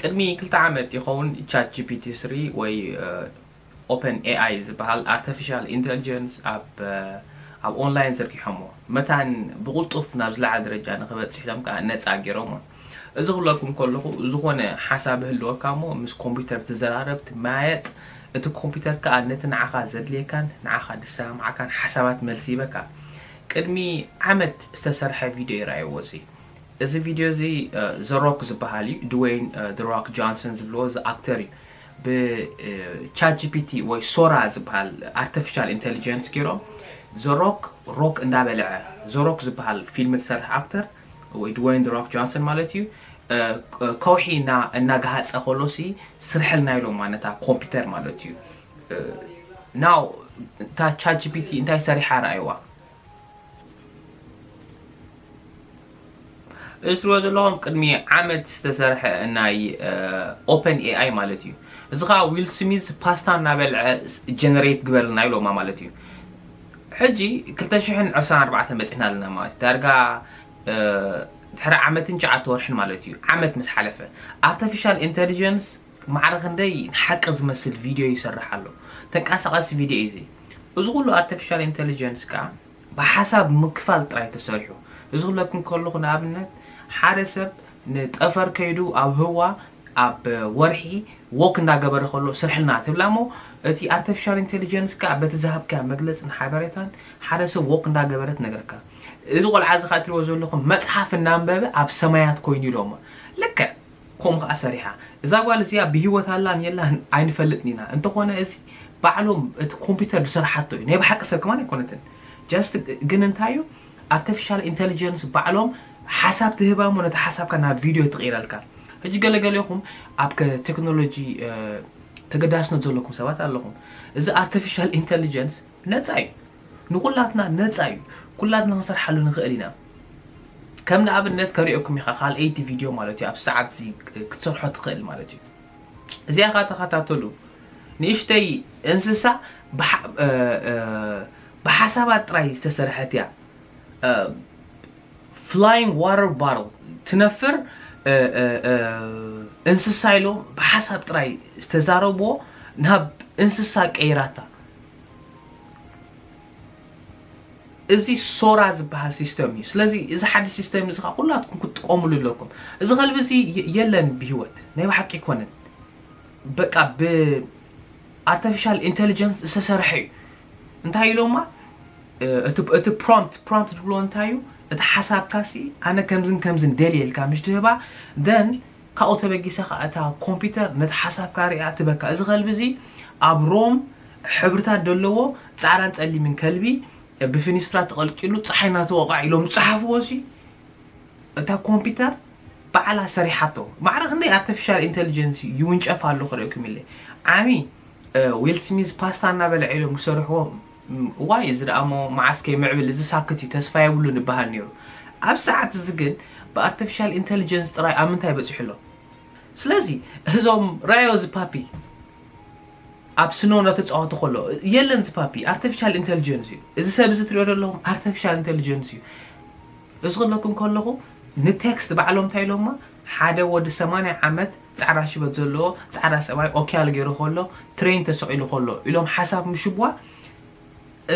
ቅድሚ ክልተ ዓመት ይኸውን ቻት ጂ ፒ ቲ ስሪ ወይ ኦፐን ኤ ኣይ ዝበሃል ኣርቲፊሻል ኢንተሊጀንስ ኣብ ኣብ ኦንላይን ዘርጊሖሞ። መታን ብቕልጡፍ ናብ ዝለዓለ ደረጃ ንክበፅሕ ኢሎም ከዓ ነፃ ገይሮሞ። እዚ ክብለኩም ከለኹ ዝኾነ ሓሳብ ህልወካ እሞ ምስ ኮምፒውተር ትዘራረብ ትመያየጥ፣ እቲ ኮምፒውተር ከዓ ነቲ ንዓኻ ዘድልየካን ንዓኻ ዝሰማምዓካን ሓሳባት መልሲ ይበካ። ቅድሚ ዓመት ዝተሰርሐ ቪድዮ ይረኣይዎ እዚ እዚ ቪድዮ እዚ ዘሮክ ዝበሃል እዩ፣ ድዌይን ድሮክ ጆንሰን ዝብልዎ እዚ ኣክተር እዩ። ብቻት ጂ ፒ ቲ ወይ ሶራ ዝበሃል ኣርቲፊሻል ኢንቴሊጀንስ ገይሮም ዘሮክ ሮክ እንዳበልዐ፣ ዘሮክ ዝበሃል ፊልም ዝሰርሕ ኣክተር ወይ ድዌይን ድሮክ ጆንሰን ማለት እዩ። ከውሒ እናገሃፀ ከሎሲ ስርሐልና ኢሎማ ነታ ኮምፒውተር ማለት እዩ። ናው እታ ቻት ጂ ፒ ቲ እንታይ ሰሪሓ ረኣይዋ። እዚ ትሪእዎ ዘለኹም ቅድሚ ዓመት ዝተሰርሐ ናይ ኦፐን ኤ ኣይ ማለት እዩ። እዚ ከዓ ዊል ስሚዝ ፓስታ እናበልዐ ጀነሬት ግበርልና ኢሎማ ማለት እዩ። ሕጂ ክልተ ሽሕን ዕስራን ኣርባዕተን በፂሕና ኣለና ማለት እዩ። ዳርጋ ድሕሪ ዓመትን ትሽዓተ ወርሕን ማለት እዩ። ዓመት ምስ ሓለፈ ኣርቲፊሻል ኢንቴሊጀንስ ማዕረ ክንደይ ንሓቂ ዝመስል ቪድዮ ይሰርሕ ኣሎ። ተንቀሳቐሲ ቪድዮ እዩ እዚ። እዚ ኩሉ ኣርቲፊሻል ኢንቴሊጀንስ ከዓ ብሓሳብ ምክፋል ጥራይ ተሰሪሑ። እዚ ክብለኩም ከለኹ ንኣብነት ሓደ ሰብ ንጠፈር ከይዱ ኣብ ህዋ ኣብ ወርሒ ዎክ እንዳገበረ ከሎ ስርሕልና ትብላ እሞ እቲ ኣርቲፊሻል ኢንቴሊጀንስ ከዓ በቲ ዝሃብካያ መግለፅን ሓበሬታን ሓደ ሰብ ዎክ እንዳገበረ ትነግረካ። እዚ ቆልዓ እዚ ከዓ እትሪእዎ ዘለኹም መፅሓፍ እናንበበ ኣብ ሰማያት ኮይኑ ኢሎሞ። ልክዕ ከምኡ ከዓ ሰሪሓ። እዛ ጓል እዚኣ ብህይወት ኣላን የላን ኣይንፈልጥን ኢና። እንተኾነ እዚ ባዕሎም እቲ ኮምፒውተር ዝሰርሓቶ እዩ። ናይ ብሓቂ ሰብ ከማን ኣይኮነትን። ጀስት ግን እንታይ እዩ ኣርቲፊሻል ኢንቴሊጀንስ ባዕሎም ሓሳብ ትህባ እሞ ነቲ ሓሳብካ ናብ ቪድዮ ትቕይረልካ። ሕጂ ገለገለኹም ኣብ ከ- ቴክኖሎጂ ተገዳስነት ዘለኩም ሰባት ኣለኹም። እዚ ኣርቲፊሻል ኢንቴሊጀንስ ነፃ እዩ፣ ንኩላትና ነፃ እዩ። ኩላትና ክንሰርሓሉ ንኽእል ኢና። ከም ንኣብነት ከሪኦኩም ኢኻ ካልኣይቲ ቪድዮ ማለት እዩ፣ ኣብ ሰዓት እዚ ክትሰርሖ ትኽእል ማለት እዩ። እዚኣ ካ ተኸታተሉ። ንእሽተይ እንስሳ ብሓ- እ- እ- ብሓሳባት ጥራይ ዝተሰርሐት እያ። ፍላይንግ ዋተር ባትል ትነፍር እ- እ- እ- እንስሳ ኢሎም ብሓሳብ ጥራይ ዝተዛረብዎ ናብ እንስሳ ቀይራታ። እዚ ሶራ ዝበሃል ሲስተም እዩ። ስለዚ እዚ ሓድሽ ሲስተም እዚ ከዓ ኩላትኩም ክትጥቀሙሉ ኣለኩም። እዚ ከልቢ እዚ የ- የለን ብህይወት ናይ ብሓቂ ኣይኮነን። በቃ ብኣርቲፊሻል ኢንቴሊጀንስ ዝተሰርሐ እዩ። እንታይ ኢሎማ እቲ ፕሮምፕት ፕሮምፕት ዝብሎ እንታይ እዩ? እቲ ሓሳብካ ሲ ኣነ ከምዝን ከምዝን ደልየ ኢልካ ምሽ ትህባ then ካብኡ ተበጊሰ ከዓ እታ ኮምፒውተር ነቲ ሓሳብካ ሪኣ ትበካ። እዚ ከልቢ እዚ ኣብ ሮም ሕብርታት ዘለዎ ፃዕዳን ፀሊምን ከልቢ ብፊኒስትራ ተቐልቂሉ ፀሓይ እናተወቕዐ ኢሎም ዝፀሓፍዎ ሲ እታ ኮምፒውተር ባዕላ ሰሪሓቶ። ማዕረ ክንደይ ኣርቲፊሻል ኢንቴሊጀንስ ይውንጨፍ ኣሎ ክርእኩም ኢለ። ዓሚ ዊል ስሚዝ ፓስታ እናበልዐ ኢሎም ዝሰርሕዎ ዋይ እዚ ደኣ እሞ መዓስ ከይምዕብል እዚ ሳክት እዩ ተስፋ የብሉን ይበሃል ነይሩ። ኣብ ሰዓት እዚ ግን ብኣርቲፊሻል ኢንቴሊጀንስ ጥራይ ኣብ ምንታይ በፂሑ ኣሎ? ስለዚ እዞም ራዮ እዚ ፓፒ ኣብ ስኖ እናተፃወቱ ከሎ የለን እዚ ፓፒ ኣርቲፊሻል ኢንቴሊጀንስ እዩ። እዚ ሰብ እዚ ትሪኦ ዘለኹም ኣርቲፊሻል ኢንቴሊጀንስ እዩ። እዚ ክብለኩም ከለኹ ንቴክስት ባዕሎም እንታይ ኢሎማ ሓደ ወዲ ሰማንያ ዓመት ፃዕዳ ሽበት ዘለዎ ፃዕዳ ሰብኣይ ኦኪያል ገይሩ ከሎ ትሬን ተሰቂሉ ከሎ ኢሎም ሓሳብ ምሽቧ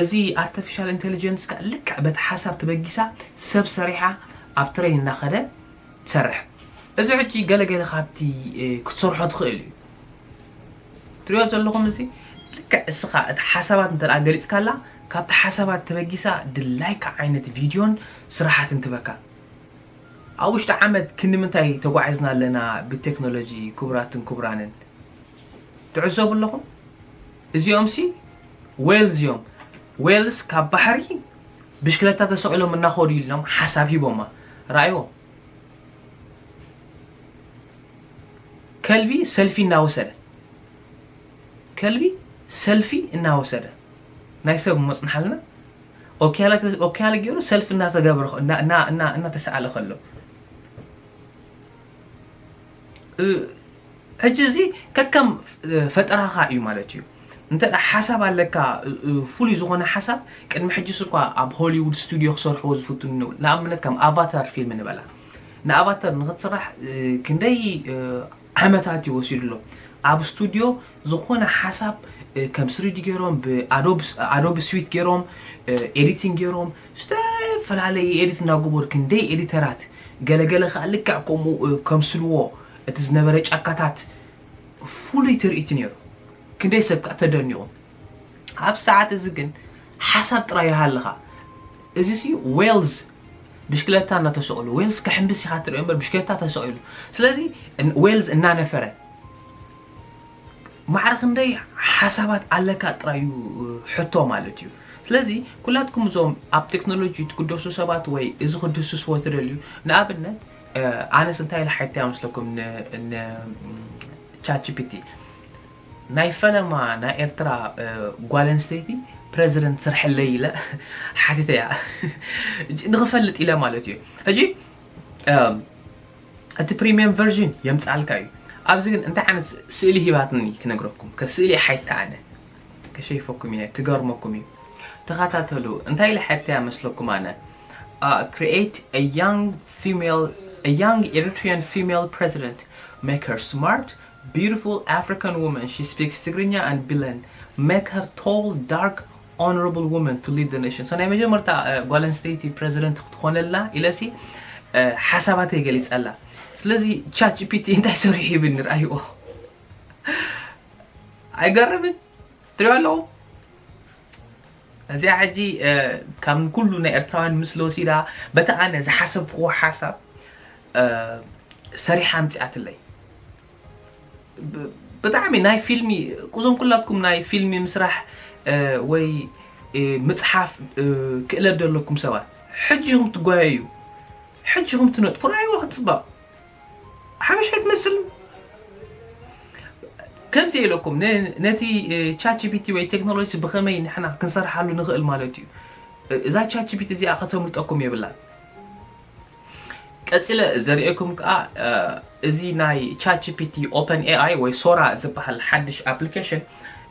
እዚ ኣርቲፊሻል ኢንቴሊጀንስ ከዓ ልክዕ በቲ ሓሳብ ተበጊሳ ሰብ ሰሪሓ ኣብ ትሬን እናኸደ ትሰርሕ። እዚ ሕጂ ገለገለ ካብቲ ክትሰርሖ ትኽእል እዩ። ትሪኦ ዘለኹም እዚ ልክዕ እስኻ እቲ ሓሳባት እንተ ገሊፅካላ ካብቲ ሓሳባት ተበጊሳ ድላይካ ዓይነት ቪድዮን ስራሓትን ትበካ። ኣብ ውሽጢ ዓመት ክንዲ ምንታይ ተጓዒዝና ኣለና ብቴክኖሎጂ ክቡራትን ክቡራንን ትዕዘቡ ኣለኹም። እዚኦም ሲ ዌልስ እዮም። ዌልስ ካብ ባሕሪ ብሽክለታ ተሰቂሎም እናኸዱ ኢሎም ሓሳብ ሂቦማ። ረኣይዎ። ከልቢ ሰልፊ እናወሰደ ከልቢ ሰልፊ እናወሰደ ናይ ሰብ መፅንሓልና ኦኪያለ ገይሩ ሰልፊ እናተገበረ እናተሰኣለ ከሎ ሕጂ እዚ ከከም ፈጠራኻ እዩ ማለት እዩ። እንተ ሓሳብ ኣለካ ፍሉይ ዝኾነ ሓሳብ ቅድሚ ሕጂ ስኳ ኣብ ሆሊውድ ስቱዲዮ ክሰርሕዎ ዝፍትኑ ንኣብነት ከም ኣቫታር ፊልም ንበላ ንኣቫታር ንክትስራሕ ክንደይ ዓመታት እዩ ወሲዱ ኣሎ። ኣብ ስቱድዮ ዝኾነ ሓሳብ ከም ስሪዲ ገይሮም ብኣዶብ ስዊት ገይሮም ኤዲቲንግ ገይሮም ዝተፈላለየ ኤዲት እናገበሩ ክንደይ ኤዲተራት ገለገለ ከዓ ልክዕ ከምኡ ከምስልዎ እቲ ዝነበረ ጫካታት ፍሉይ ትርኢት ነይሩ። ክንደይ ሰብ ከዓ ተደኒቑ። ኣብ ሰዓት እዚ ግን ሓሳብ ጥራይ ይሃልኻ። እዚ ሲ ዌልዝ ብሽክለታ እናተሰቕሉ ዌልዝ ከሕምብስ ኢኻ ትሪኦ እምበር ብሽክለታ ተሰቒሉ። ስለዚ ዌልዝ እናነፈረ ማዕረ ክንደይ ሓሳባት ኣለካ ጥራይ እዩ ሕቶ ማለት እዩ። ስለዚ ኩላትኩም እዞም ኣብ ቴክኖሎጂ ትግደሱ ሰባት ወይ እዚ ክድስስዎ ትደልዩ ንኣብነት ኣነስ እንታይ ኢለ ሓይታ መስለኩም ቻት ጂፒቲ ናይ ፈለማ ናይ ኤርትራ ጓል ኣንስተይቲ ፕረዚደንት ስርሐለይ ኢለ ሓቲተያ ንክፈልጥ ኢለ ማለት እዩ። ሕጂ እቲ ፕሪሚየም ቨርዥን የምፅኣልካ እዩ። ኣብዚ ግን እንታይ ዓይነት ስእሊ ሂባትኒ ክነግረኩም ከስእሊ ሓይታ ኣነ ከሸይፈኩም እየ ክገርመኩም እዩ። ተኸታተሉ እንታይ ኢለ ሓይታ መስለኩም ኣነ create a young female a young Eritrean female president, make her smart, beautiful African woman, she speaks Tigrinya and Bilen, make her tall, dark, honorable woman to lead the nation. So ናይ መጀመርታ ጓል ኣንስተይቲ ፕረዚደንት ክትኾነልና ኢለሲ ሓሳባተይ ገሊፀላ። ስለዚ ቻት ጂፒቲ እንታይ ሰሪሑ ይብል ንርኣይዎ። ኣይገርምን? ትሪኦ ኣለኹም። እዚኣ ሕጂ ካብ ኩሉ ናይ ኤርትራውያን ምስሊ ወሲዳ በቲ ኣነ ዝሓሰብክዎ ሓሳብ ሰሪሓ ኣምፂኣትለይ። ብጣዕሚ ናይ ፊልሚ ቁዞም ኩላትኩም ናይ ፊልሚ ምስራሕ ወይ ምፅሓፍ ክእለት ዘለኩም ሰባት ሕጂ ኢኹም ትጓየዩ፣ ሕጂ ኢኹም ትነጥፉ። ርኣይዋ ክትፅበቕ ሓበሻ ኣይትመስልን። ከምዚ ኢለኩም ነቲ ቻት ጂፒቲ ወይ ቴክኖሎጂ ብኸመይ ንሕና ክንሰርሓሉ ንኽእል ማለት እዩ። እዛ ቻት ጂፒቲ እዚኣ ከተምልጠኩም የብላን። ቀፂለ ዘርእየኩም ከዓ እዚ ናይ ቻት ጂፒቲ ኦፐን ኤኣይ ወይ ሶራ ዝበሃል ሓድሽ ኣፕሊኬሽን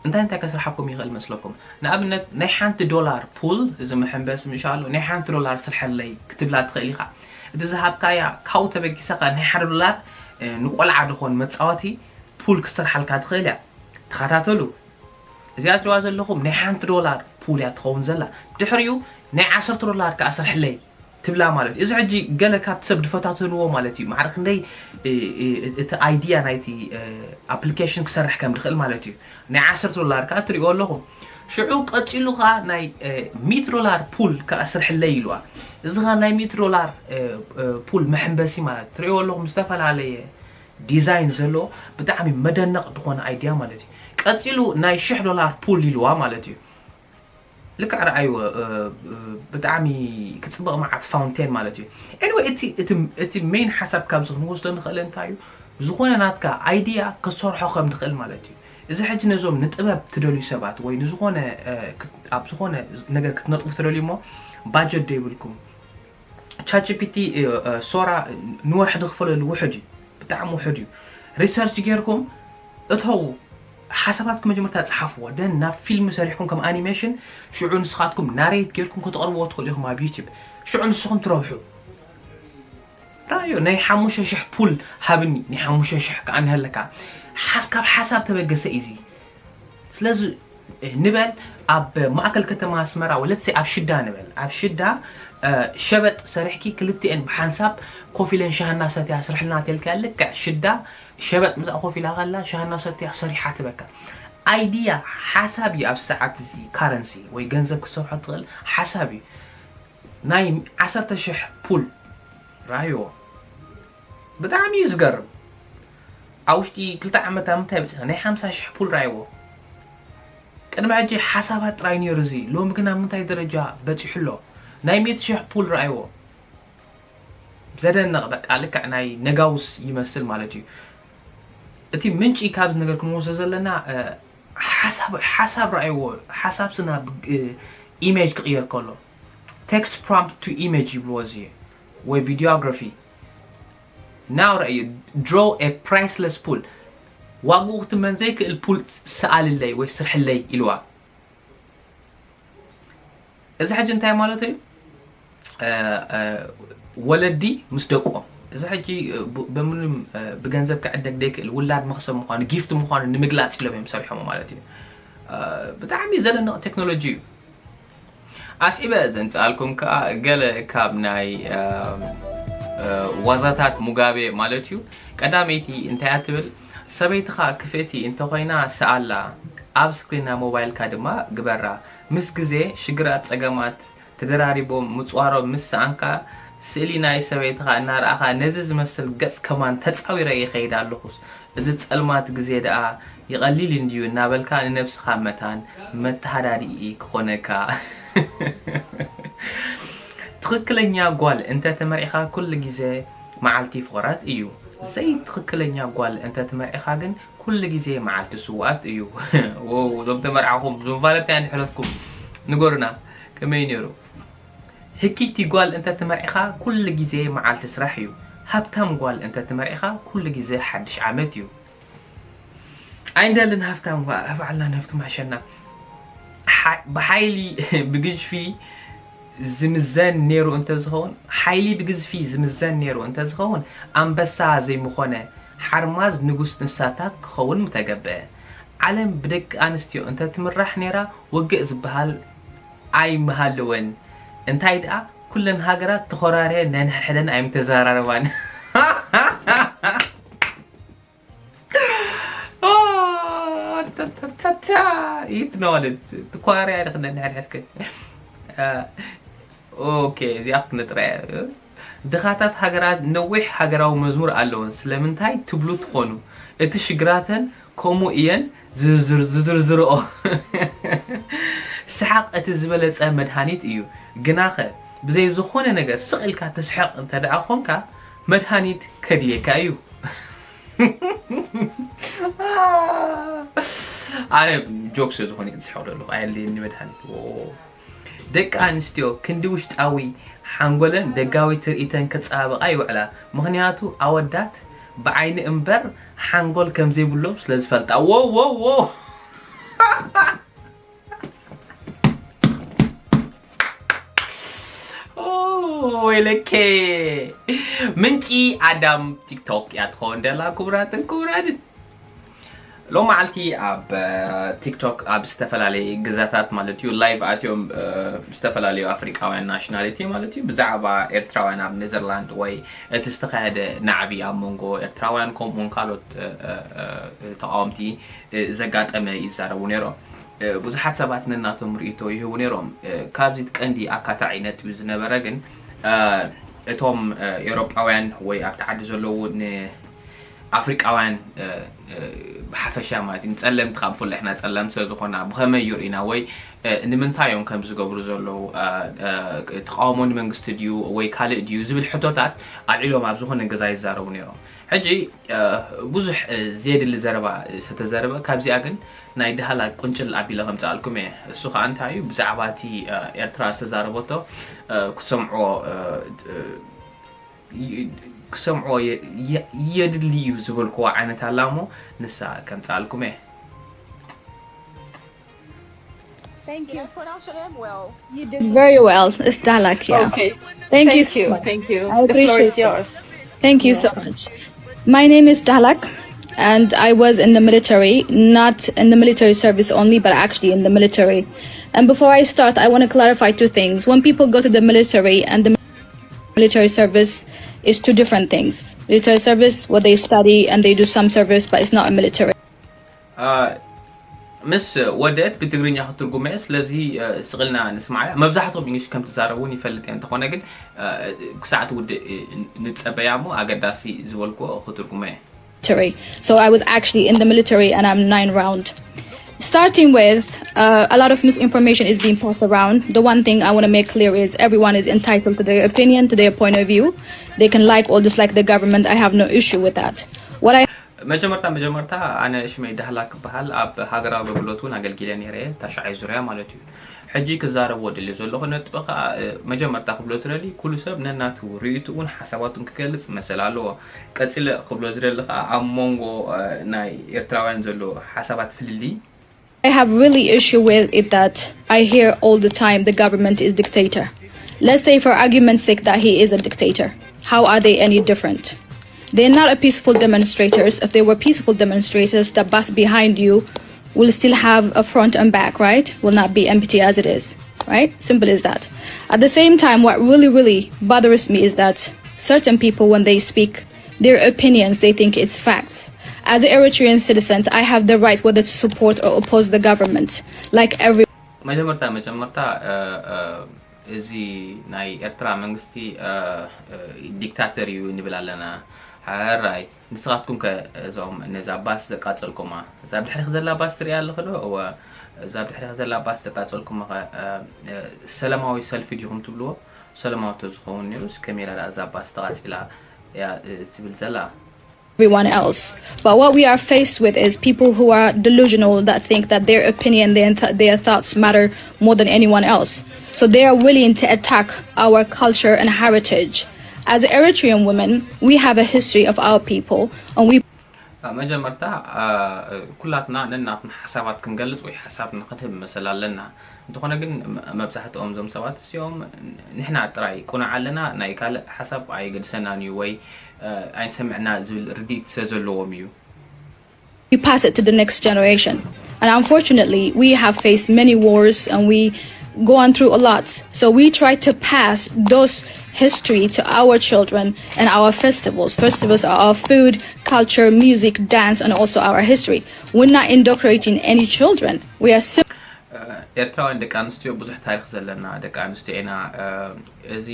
እንታይ እንታይ ከስርሓኩም ይኽእል መስለኩም? ንኣብነት ናይ ሓንቲ ዶላር ፑል እዚ መሐንበስ ምሻሉ ናይ ሓንቲ ዶላር ስርሐለይ ክትብላ ትኽእል ኢኻ። እቲ ዝሃብካያ ካብኡ ተበጊሰ ከ ናይ ሓደ ዶላር ንቆልዓ ድኾን መፃወቲ ፑል ክትሰርሓልካ ትኽእል እያ። ተኸታተሉ። እዚኣ ትሪዋ ዘለኹም ናይ ሓንቲ ዶላር ፑል እያ ትኸውን ዘላ። ድሕሪኡ ናይ ዓሰርተ ዶላር ከዓ ስርሕለይ ትብላ ማለት እዩ። እዚ ሕጂ ገለ ካብቲ ሰብ ድፈታተንዎ ማለት እዩ። ማዕረ ክንደይ እቲ ኣይድያ ናይቲ ኣፕሊኬሽን ክሰርሕ ከም ድኽእል ማለት እዩ። ናይ ዓሰርተ ዶላር ከዓ ትሪእዎ ኣለኹም። ሽዑ ቀፂሉ ከዓ ናይ ሚእቲ ዶላር ፑል ከዓ ስርሕለይ ኢልዋ። እዚ ከዓ ናይ ሚእቲ ዶላር ፑል መሐንበሲ ማለት ትሪእዎ ኣለኹም ዝተፈላለየ ዲዛይን ዘሎ ብጣዕሚ መደነቕ ዝኾነ ኣይድያ ማለት እዩ። ቀፂሉ ናይ ሽሕ ዶላር ፑል ኢልዋ ማለት እዩ። ልክዕ ረኣይዎ ብጣዕሚ ክፅብቕ መዓት ፋውንቴን ማለት እዩ። ኤኒወይ እቲ ሜይን ሓሳብ ካብዚ ክንወስዶ ንኽእል እንታይ እዩ ዝኾነ ናትካ ኣይድያ ክትሰርሖ ከም ትኽእል ማለት እዩ። እዚ ሕጂ ነዞም ንጥበብ ትደልዩ ሰባት ወይ ንዝኾነ ኣብ ዝኾነ ነገር ክትነጥፉ ትደልዩ እሞ ባጀት ዘይብልኩም ቻት ጂፒቲ ሶራ ንወርሒ ዝኽፈለሉ ውሕድ እዩ፣ ብጣዕሚ ውሕድ እዩ። ሪሰርች ጌርኩም እተው ሓሳባትኩም መጀመርታ ጸሓፍዎ ደን ናብ ፊልም ሰሪሕኩም ከም ኣኒሜሽን ሽዑ ንስኻትኩም ናሬት ጌርኩም ከተቕርብዎ ትኽእሉ ኢኹም ኣብ ዩቲብ ሽዑ ንስኹም ትረብሑ። ራዮ ናይ ሓሙሽተ ሽሕ ፑል ሃብኒ ናይ ሓሙሽተ ሽሕ ከኣ ንሃለካ ሓስ ካብ ሓሳብ ተበገሰ ኢዚ ስለዚ ንበል ኣብ ማእከል ከተማ ኣስመራ ወለትሲ ኣብ ሽዳ ንበል ኣብ ሽዳ ሸበጥ ሰሪሕኪ ክልቲኤን ብሓንሳብ ኮፍ ኢለን ሻህና ሰትያ ስርሕልና ተልካ ልክዕ ሽዳ ሸበጥ ምስኣ ኮፍ ኢላ ከላ ሻህና ሰትያ ሰሪሓ ትበካ ኣይድያ ሓሳብ እዩ ኣብ ሰዓት እዚ ካረንሲ ወይ ገንዘብ ክሰርሖ ትኽእል ሓሳብ እዩ ናይ ዓሰርተ ሽሕ ፑል ራዮ ብጣዕሚ እዩ ዝገርም ኣብ ውሽጢ ክልተ ዓመት ኣብ ምንታይ በፂሕና ናይ ሓምሳ ሽሕ ፑል ራይዎ ቅድሚ ሕጂ ሓሳባት ጥራይ ነይሩ እዚ ሎሚ ግን ኣብ ምንታይ ደረጃ በፂሑ ኣሎ ናይ ሚእቲ ሽሕ ፑል ራይዎ ዘደንቕ በቃ ልክዕ ናይ ነጋውስ ይመስል ማለት እዩ እቲ ምንጪ ካብዚ ነገር ክንወስዶ ዘለና ሓሳብ ሓሳብ ራእይዎ ሓሳብ ስና ኢሜጅ ክቕየር ከሎ text prompt to image ይብልዎ እዚ ወይ videography now ራእዩ draw a priceless pool ዋግኡ ክትመን ዘይክእል ፑል ሰኣልለይ ወይ ስርሕለይ ኢልዋ እዚ ሕጂ እንታይ ማለት እዩ ወለዲ ምስ ደቆም እዚ ሕጂ ብ- ብምንም ብገንዘብ ክዕደግ ዘይክእል ውላድ መኽሰብ ምዃኑ፣ ጊፍት ምዃኑ ንምግላፅ ኢሎም እዮም ሰሪሖም ማለት እዩ። ብጣዕሚ ዘደንቕ ቴክኖሎጂ እዩ። ኣስዒበ ዘምፅኣልኩም ከዓ ገለ ካብ ናይ ዋዛታት ሙጋቤ ማለት እዩ። ቀዳመይቲ እንታይ እያ ትብል? ሰበይትኻ ክፍእቲ እንተኾይና ስኣላ፣ ኣብ ስክሪን ናይ ሞባይልካ ድማ ግበራ። ምስ ግዜ ሽግራት፣ ፀገማት ተደራሪቦም ምፅዋሮም ምስ ሰኣንካ፣ ስእሊ ናይ ሰበይትኻ እናረኣኻ፣ ነዚ ዝመስል ገፅ ከማን ተፃዊረ ይኸይድ ኣለኹስ፣ እዚ ፀልማት ግዜ ደኣ ይቐሊል እንድዩ እናበልካ ንነብስኻ መታን መተሃዳድኢ ክኾነካ። ትኽክለኛ ጓል እንተተመርዒኻ ኩሉ ግዜ መዓልቲ ፍቑራት እዩ። ዘይትኽክለኛ ጓል እንተትመርዒኻ ግን ኩሉ ግዜ መዓልቲ ስውኣት እዩ። ዎው፣ እዞም ተመርዓኹም፣ እዞም ቫለንታይን ድሕረትኩም ንገሩና፣ ከመይ ነይሩ? ህኪቲ ጓል እንተትመርዒኻ ኩሉ ግዜ መዓልቲ ስራሕ እዩ። ሃብታም ጓል እንተትመርዒኻ ኩሉ ግዜ ሓድሽ ዓመት እዩ። ኣይንደልን ሃፍታም ባ-፣ ባዕልና ንህፍትም ሓሸና። ሓ-፣ ብሓይሊ ብግዝፊ ዝምዘን ነይሩ እንተዝኸውን፣ ሓይሊ ብግዝፊ ዝምዘን ነይሩ እንተዝኸውን፣ ኣንበሳ ዘይምኾነ ሓርማዝ ንጉስ እንስሳታት ክኸውን ምተገበአ። ዓለም ብደቂ ኣንስትዮ እንተትምራሕ ነይራ፣ ውግእ ዝበሃል ኣይምሃለወን። እንታይ ደኣ፣ ኩለን ሃገራት ተኾራርየን ነንሕድሕደን ኣይምተዘራረባን። ይትነዋለት ትኳርያ ድኽነ ንሕድሕድክ። ኦኬ፣ እዚኣ ክትነጥራ እያ። ድኻታት ሃገራት ነዊሕ ሃገራዊ መዝሙር ኣለወን። ስለምንታይ ትብሉ ትኾኑ? እቲ ሽግራተን ከምኡ እየን ዝዝር-፣ ዝዝርዝርኦ። ስሓቕ እቲ ዝበለጸ መድሃኒት እዩ። ግናኸ ብዘይ ዝኾነ ነገር ስቕ ኢልካ ትስሕቕ እንተ ደኣ ኾንካ፣ መድሃኒት ከድልየካ እዩ። ኣነ ጆክ ስለ ዝኾነ ዝስሕቕ ዘለኹ ኣየድልየኒ መድሃኒት። ዎ። ደቂ ኣንስትዮ ክንዲ ውሽጣዊ ሓንጎለን ደጋዊ ትርኢተን ከጸባብቓ ይውዕላ። ምኽንያቱ ኣወዳት ብዓይኒ እምበር ሓንጎል ከም ዘይብሎም ስለ ዝፈልጣ። ዎ፣ ዎ፣ ዎ። ኦ፣ ወይለኬ። ምንጪ ኣዳም ቲክቶክ እያ ትኸውን ደላ። ክቡራትን ክቡራንን፣ ሎም መዓልቲ ኣብ ቲክቶክ ኣብ ዝተፈላለየ ግዛታት ማለት እዩ ላይቭ ኣትዮም ዝተፈላለዩ ኣፍሪቃውያን ናሽናሊቲ ማለት እዩ ብዛዕባ ኤርትራውያን ኣብ ኔዘርላንድ ወይ እቲ ዝተኻየደ ናዕቢ ኣብ መንጎ ኤርትራውያን ከምኡውን ካልኦት ተቃወምቲ ዘጋጠመ ይዛረቡ ነይሮም። ብዙሓት ሰባት ነናቶም ርእይቶ ይህቡ ነይሮም። ካብዚ ቀንዲ ኣካታዒ ነጥቢ ዝነበረ ግን እቶም ኤውሮጳውያን ወይ ኣብቲ ዓዲ ዘለዉ ን ኣፍሪቃውያን ብሓፈሻ ማለት እዩ ንጸለምቲ ካብ ፍለ ሕና ጸለም ስለ ዝኾና ብኸመይ ይርእና ወይ ንምንታይ እዮም ከም ዝገብሩ ዘለዉ ተቃውሞ ንመንግስቲ ድዩ ወይ ካልእ ድዩ ዝብል ሕቶታት ኣልዒሎም ኣብ ዝኾነ ገዛ ይዛረቡ ነይሮም። ሕጂ ብዙሕ ዘየድሊ ዘረባ ዝተዘረበ ካብዚኣ ግን ናይ ድሃላ ቁንጭል ኣቢለ ከምፅኣልኩም እየ። እሱ ከዓ እንታይ እዩ ብዛዕባ እቲ ኤርትራ ዝተዛረበቶ ክሰምዖ ክሰምዕዎ የድሊ እዩ ዝበልክዎ ዓይነት ኣላ እሞ ንሳ ከምፅኣልኩም እየ። Thank you. Very well. It's Dalak, yeah. Okay. Thank, Thank you so you. much. Thank you. I appreciate it. Thank you so much. My name is Dalak, and I was in the military, not in the military service only, but actually in the military. And before I start, I want to clarify two things. When people go to the military and the military service is two different things. Military service, what they study and they do some service, but it's not a military. ምስ ወደት ብትግርኛ ክትርጉመ ስለዚ ስቕልና ንስማዓ። መብዛሕትኦም እንግሊሽ ከም ትዛረብ እውን ይፈልጥ እየ፣ እንተኾነ ግን ክሳዕ ትውድእ ንጸበያ እሞ ኣገዳሲ ዝበልክዎ ክትርጉመ እየ። So I was actually in the military and I'm nine round. Starting with, uh, a lot of misinformation is being passed around. The one thing I want to make clear is everyone is entitled to their opinion, to their point of view. They can like or dislike the government. I have no issue with that. What I መጀመርታ መጀመርታ ኣነ ሽመይ ዳህላ ክበሃል ኣብ ሃገራዊ ኣገልግሎት እውን ኣገልጊለ ነይረ እየ፣ ታሽዓይ ዙርያ ማለት እዩ። ሕጂ ክዛረቦ ድልየ ዘለኹ ነጥቢ ከዓ መጀመርታ ክብሎ ዝደሊ ኩሉ ሰብ ነናቱ ርእይትኡን ሓሳባቱን ክገልፅ መሰል ኣለዎ። ቀፂለ ክብሎ ዝደሊ ከዓ ኣብ መንጎ ናይ ኤርትራውያን ዘሎ ሓሳባት ፍልልይ I have really issue with it that I hear all the time the government is dictator. Let's say for argument's sake that he is a dictator. How are they any different? They're not a peaceful demonstrators. If they were peaceful demonstrators, the bus behind you will still have a front and back, right? Will not be empty as it is, right? Simple as that. At the same time, what really, really bothers me is that certain people, when they speak their opinions, they think it's facts. As an Eritrean citizen, I have the right whether to support or oppose the government, like every መጀመርታ መጀመርታ እዚ ናይ ኤርትራ መንግስቲ ዲክታተር እዩ ንብል ኣለና። ሕራይ ንስኻትኩም ከ እዞም ነዛ ባስ ዘቃጸልኩማ እዛ ብድሕሪኽ ዘላ ባስ ትሪኣ ኣለኽ ዶ? እወ እዛ ብድሕሪኽ ዘላ ባስ ዘቃጸልኩማ ኸ ሰላማዊ ሰልፊ ዲኹም ትብልዎ? ሰላማዊ ተዝኸውን ነይሩስ ከመይ ኢላ እዛ ባስ ተቓጺላ እያ ትብል ዘላ? Everyone else. But what we are faced with is people who are delusional, that think that their opinion, their, th- their thoughts matter more than anyone else. So they are willing to attack our culture and heritage. As Eritrean women, we have a history of our people, and we መጀመርታ ኩላትና ነናትና ሓሳባት ክንገልጽ ወይ ሓሳብና ክንህብ መሰል ኣለና። እንተኾነ ግን መብዛሕትኦም እዞም ሰባት እዚኦም ንሕና ጥራይ ቁኑዕ ኣለና፣ ናይ ካልእ ሓሳብ ኣይገድሰናን እዩ ወይ ኣይንሰምዕና ዝብል ርድኢት ስለ ዘለዎም እዩ። we pass it to the next generation. And unfortunately, we have faced many wars and we gone through a lot. So we try to pass those history to our children and our festivals. Festivals are our food, culture, music, dance, and also our history. We're not indoctrinating any children. We are simply ኤርትራውያን ደቂ ኣንስትዮ ብዙሕ ታሪኽ ዘለና ደቂ ኣንስትዮ ኢና። እዚ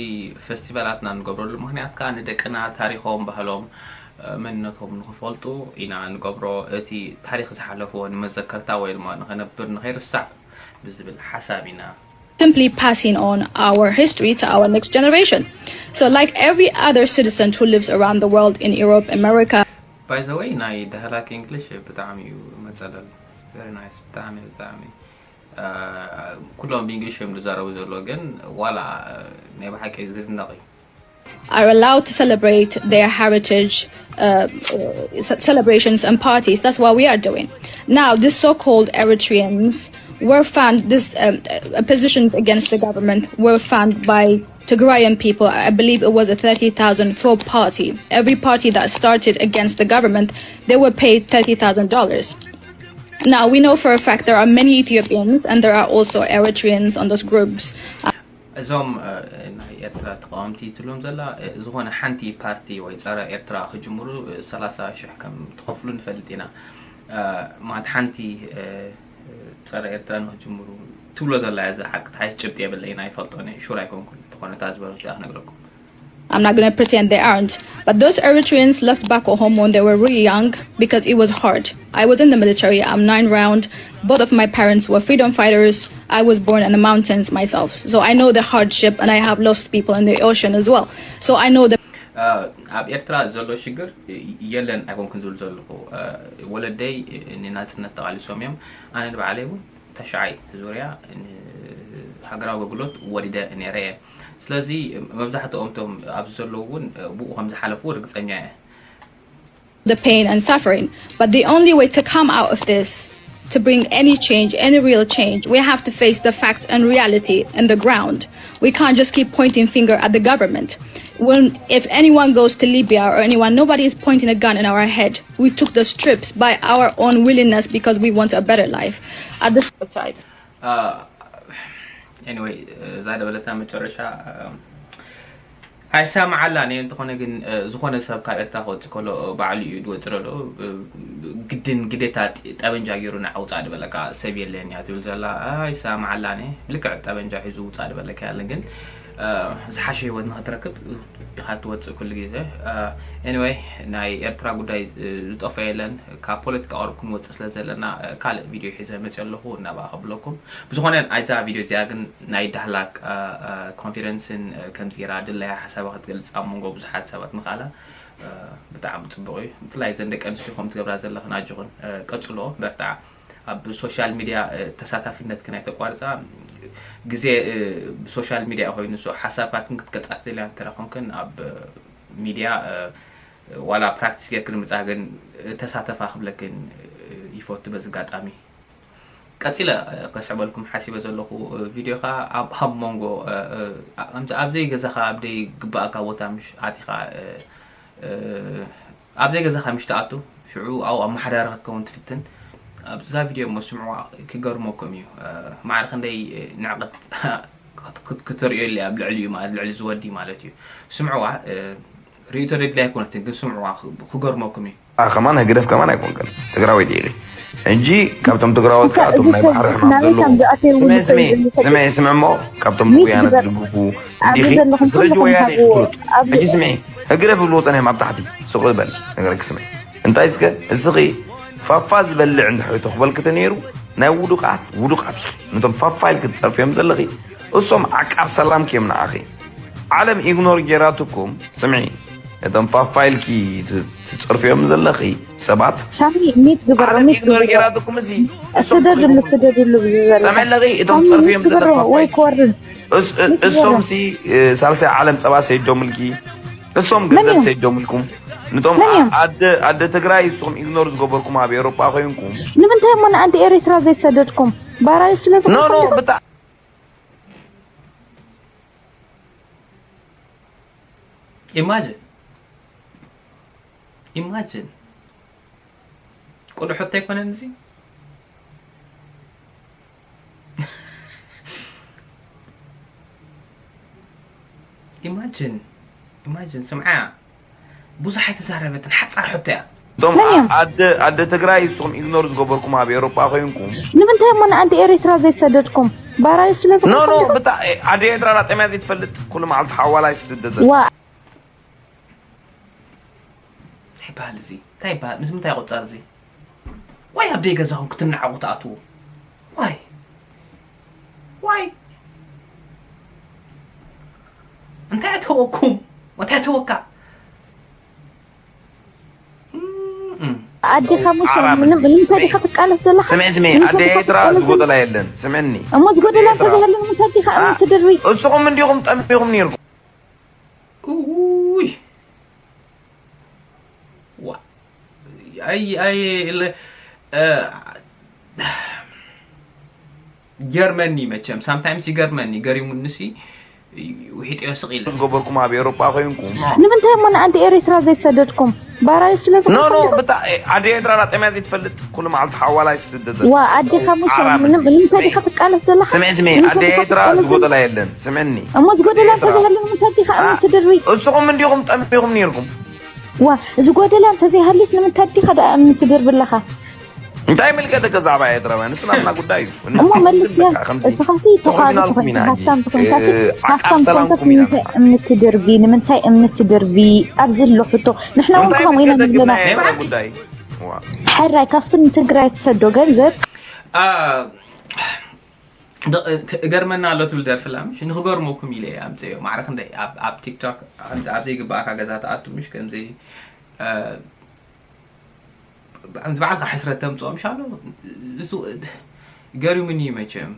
ፈስቲቫላትና ንገብረሉ ምኽንያት ከዓ ንደቅና ታሪኾም፣ ባህሎም፣ መንነቶም ንኽፈልጡ ኢና ንገብሮ። እቲ ታሪኽ ዝሓለፍዎ ንመዘከርታ ወይ ድማ ንኸነብር ንኸይርሳዕ ብዝብል ሓሳብ ኢና። simply passing on our history to our next generation. So, like every other citizen who lives around the world in Europe, America, ባይዘወይ ናይ ዳህላክ እንግሊሽ ብጣዕሚ እዩ መፀለል። ቨሪ ናይስ። ብጣዕሚ ብጣዕሚ ኩሎም ብእንግሊሽ እዮም ዝዛረቡ ዘሎ፣ ግን ዋላ ናይ ብሓቂ ዝድነቕ እዩ። are allowed to celebrate their heritage uh, uh, celebrations and parties. That's what we are doing. Now, these so-called Eritreans were found, this um, uh, positions against the government were found by Tigrayan people. I believe it was a thirty thousand for party. Every party that started against the government, they were paid thirty thousand dollars. Now, we know for a fact there are many Ethiopians and there are also Eritreans on those groups. እዞም ናይ ኤርትራ ተቃወምቲ ትብሎም ዘላ ዝኾነ ሓንቲ ፓርቲ ወይ ጸረ ኤርትራ ክጅምሩ ሰላሳ ሽሕ ከም ትኸፍሉ ንፈልጥ ኢና። ማለት ሓንቲ ጸረ ኤርትራ ንክጅምሩ ትብሎ ዘላ እያ። ሓቂ ትሓይሽ ጭብጢ የብለይን፣ ኣይፈልጦን እየ፣ ሹር ኣይኮንኩን። እንተኾነ እታ ዝበለት እያ ክነግረኩም። I'm not going to pretend they aren't. But those Eritreans left back home when they were really young because it was hard. I was in the military, I'm nine round. Both of my parents were freedom fighters. I was born in the mountains myself. So I know the hardship and I have lost people in the ocean as well. So I know the ኣብ ኤርትራ ዘሎ ሽግር የለን ኣይኮንኩን ዝብል ዘለኹ። ወለደይ ንናጽነት ተቓሊሶም እዮም። ኣነ ንባዕለይ እውን ተሽዓይ ዙርያ ሃገራዊ ኣገልግሎት ወሪደ ነይረ እየ። ስለዚ መብዛሕትኦም እቶም ኣብዚ ዘለዉ እውን ብኡ ከም ዝሓለፉ ርግጸኛ እየ። the pain and suffering. But the only way to come out of this, to bring any change, any real change, we have to face the facts and reality in the ground. We can't just keep pointing finger at the government. When if anyone goes to Libya or anyone, nobody is pointing a gun in our head. We took those trips by our own willingness because we want a better life. At the same time, anyway እዛ ደበለታ መጨረሻ ኣይሰማዓላን እየ። እንተኾነ ግን ዝኾነ ሰብ ካብ ኤርትራ ክወፅእ ከሎ ባዕሉ እዩ ዝወፅእ ዘሎ። ግድን ግዴታ ጠበንጃ ገይሩ ንዓውፃእ ዝበለካ ሰብ የለን እያ ትብል ዘላ። ኣይሰማዓላን እየ። ልክዕ ጠበንጃ ሒዙ ውፃእ ዝበለካ ያለን ግን ዝሓሸ ህይወት ንክትረክብ ኢኻ ትወፅእ ኩሉ ግዜ። Anyway ናይ ኤርትራ ጉዳይ ዝጠፈ የለን። ካብ ፖለቲካ ቁሩብ ክንወፅእ ስለ ዘለና ካልእ ቪድዮ ሒዘ መፅእ ኣለኹ እናብኣ ከብለኩም። ብዝኾነ ኣይዛ ቪድዮ እዚኣ ግን ናይ ዳህላክ ኮንፈረንስን ከምዚ ገይራ ድላያ ሓሳባ ክትገልፅ ኣብ መንጎ ብዙሓት ሰባት ምኽኣላ ብጣዕሚ ፅቡቕ እዩ። ብፍላይ ዘን ደቂ ኣንስትዮ ከም ትገብራ ዘለኽን ኣጆኽን ቀፅሎ በርትዓ። ኣብ ሶሻል ሚድያ ተሳታፊነትክን ኣይተቋርፃ። ግዜ ብሶሻል ሚድያ ኮይኑ ንሱ ሓሳባትክን ክትገልፃ ትደልያ እንተረኾንክን ኣብ ሚድያ ዋላ ፕራክቲስ ጌርክን ምፃ ግን ተሳተፋ ክብለክን ይፈቱ በዚ ኣጋጣሚ። ቀጺለ ከስዕበልኩም ሓሲበ ዘለኹ ቪድዮ ከኣ ኣብ ኣብ መንጎ ኣብ ዘይገዛኻ ኣብ ደይ ግባእካ ቦታ ምሽ ኣቲኻ ኣብ ዘይገዛኻ ምሽ ትኣቱ ሽዑ ኣብኡ ኣመሓዳሪ ክትከውን ትፍትን ኣብዛ ቪድዮ እሞ ስምዕዋ ክገርመኩም እዩ። ማዕረ ክንደይ ንዕቐት ክትርእዮ ኢለ ኣብ ልዕሊ እዩ ማለት ልዕሊ ዝወዲ ማለት እዩ። ስምዕዋ ርእይቶ ደድላይ ኣይኮነትን ግን ስምዕዋ ክገርመኩም እዩ። ከማን ህግደፍ ከማን ኣይኮንክን ትግራወይቲ ኢኺ እንጂ ካብቶም ትግራወት ከኣ እቶም ናይ ባሕሪ ሕማም ዘለዎም ስምዒ ስምዒ ስምዒ እሞ ካብቶም ንወያነ ዝድግፉ እንዲኺ ስለዚ ወያነ ኢኺ ፍሉጥ ሕጂ ስምዒ ህግደፍ ዝብልዎ ፀኒሖም ኣብ ታሕቲ ሱቕ ዝበል ነገረኪ ስምዒ እንታይ እስከ እስኺ ፋፋ ዝበልዕ እንድሕሪ ተኽበልኪ ተነይሩ ናይ ውዱቓት ውዱቓት ኢኺ ነቶም ፋፋ ኢልኪ ትፀርፍዮም ዘለኺ እሶም ዓቃብ ሰላምኪ እዮም ንዓኺ ዓለም ኢግኖር ጌራትኩም ስምዒ እቶም ፋፋ ኢልኪ ትፀርፍዮም ዘለኺ ሰባት ሳሚ ሚት ግበር ዓለም ሚት ኢግኖር ግበር ጌራትኩም እዚ ስደድሉ ስደድሉ ብዝዘለ ሰምዒ ኣለኺ እቶም ሳሚ ትፀርፍዮም ሚት ግበር ዘለኺ ወይ ፋፋ ክወርድ እስ- እ- እሶም ሲ እ፣ ሳልሳይ ዓለም ፀባ ሰይዶምልኪ እሶም መን ገንዘብ እዮም? ሰይዶምልኩም ንቶም መን እዮም? ኣደ ኣደ ትግራይ እሶም ኢግኖር ዝገበርኩም ኣብ ኤውሮጳ ኮይንኩም ንምንታይ እሞ ንኣንዲ ኤሪትራ ዘይሰደድኩም ባራዩ ስለ ኖ ኖ ዝኾንኩም ብጣ Imagine. Imagine. ቁልዑ ሕቶ ኣይኮነን እዚ? Imagine. Imagine. ስምዓ ብዙሕ ኣይተዛረበትን ሓፃር ሕቶ እያ። እቶም መን እዮም? ኣደ ኣደ ትግራይ ንስኹም ኢግኖር ዝገበርኩም ኣብ ኤውሮጳ ኮይንኩም ንምንታይ እሞ ንኣንዲ ኤሪትራ ዘይሰደድኩም? ባራዩ ስለ ኖ ኖ ዝኾንኩም ዶ? ብጣ ኣደ ኤርትራ ላጠምያ ዘይትፈልጥ ኩሉ መዓልቲ ሓዋላ ይስደደ ዋ እንታይ ይበሃል እዚ እንታይ ይበሃል ምስ ምንታይ ይቆፀር እዚ ዋይ ኣብ ደይ ገዛኹም ክትናዓቑ ትኣትዉ ዋይ ዋይ እንታይ ኣተወኩም እንታይ ኣተወካ ኣዴኻ ሙሽ ንምንታይ ዲኻ ትቃለስ ዘለኻ? ስምዒ ስምዒ ኣደ ኤርትራ ዝጎደላ የለን ስምዕኒ እሞ ዝጎደላ እንተዘይሃሉ ንምንታይ ዲኻ እምኒ ትድርቢ? እስኹም እንዲኹም ጠሚኹም ነይርኩም። ውይ ዋ ኣይ ኣይ ገርመኒ መቸም ሳምታይምስ ይገርመኒ ገሪሙንሲ ውሒጠዮ ስቕ ኢለ ዝገበርኩም ኣብ ኤሮጳ ኮይንኩም ንምንታይ እሞ ንኣንዲ ኤሪትራ ዘይሰደድኩም ባራዩ ስለ ዝኾንኩም ኖ ኖ ብጣ ኣደ ኤርትራ ላጠምያ ዘይትፈልጥ ኩሉ መዓልቲ ሓዋላ ይስደደ ዋ ኣዴኻ ሙሽ ንምንታይ ዲኻ ትቃለስ ዘለኻ ስምዒ ስምዒ ኣደ ኤርትራ ዝጎደላ የለን ስምዕኒ እሞ ዝጎደላ እንተዘይሃሉ ንምንታይ ዲኻ እምኒ ትድርቢ እስኹም እንዲኹም ጠሚኹም ነይርኩም ዋ ዝጎደላ እንተዘይሃሉስ ንምንታይ ዲኻ ደኣ እምኒ ትድርቢ ኣለኻ እንታይ ምልከተከ ዛዕባ ኤርትራውያን እሱ ናትና ጉዳይ እዩ እሞ መልስያ እስኻሲ ተኻሉ ትኾንካ ሃብታም ትኾንካሲ ሃብታም ትኾንካሲ ንምንታይ እምኒ ትድርቢ ንምንታይ እምኒ ትድርቢ ኣብዚ ኣሎ ሕቶ ንሕና እውን ከምኡ ኢና ንብለና ጉዳይ ሕራይ ካብቲ ንትግራይ ትሰዶ ገንዘብ እገርመና ኣሎ ትብል ደርፊ ኣላ ምሽ ንክገርመኩም ኢለ እየ ኣምፅኦ ማዕረ ክንደይ ኣብ ቲክቶክ ኣብ ዘይግባእካ ገዛ ትኣቱ ምሽ ከምዚ ከምዚ በዓልካ ሕስረት ተምፅኦ ምሽ ኣሎ እሱ ገሪሙኒ እዩ መቸም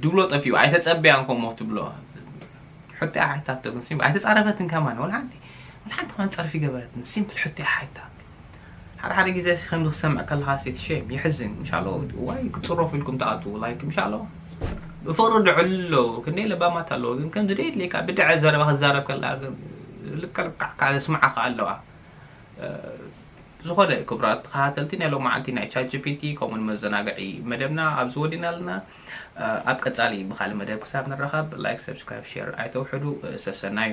ድብሎ ጠፊኡ ኣይተፀበያን ከምኡ ትብሎ ሕቶ እያ ሓይታቶ ግን ሲምፕል ኣይተፃረፈትን ከማን ወላ ሓንቲ ወላ ሓንቲ ከማን ፀርፊ ገበረትን ሲምፕል ሕቶ እያ ሓይታ ሓደ ሓደ ግዜ ሲ ከምዚ ክሰምዕ ከለካ ሴት ሸም የሕዝን ምሻሎ ዋይ ክፅረፉ ኢልኩም ትኣትዉ ላይክ ምሻሎ ፍቅሪ ድዕሉ ኣለዉ ክንደይ ለባማት ኣለዉ ግን ከምዚ ደየድልየካ ብድዐ ዘረባ ክዛረብ ከለካ ግን ልክዕ ልክዕ ካልእ ስምዓካ ኣለዋ ዝኾነ ክቡራት ተኸታተልቲ ናይ ሎማዓንቲ ናይ ቻት ጂፒቲ ከምኡ ንመዘናግዒ መደብና ኣብዚ ወዲና ኣለና ኣብ ቀፃሊ ብካልእ መደብ ክሳብ ንራኸብ ላይክ ሰብስክራይብ ሼር ኣይተውሕዱ ሰሰናዩ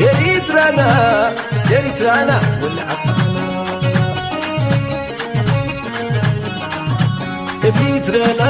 ኤሪትራና ኤሪትራና ወልዓትና ኤሪትራና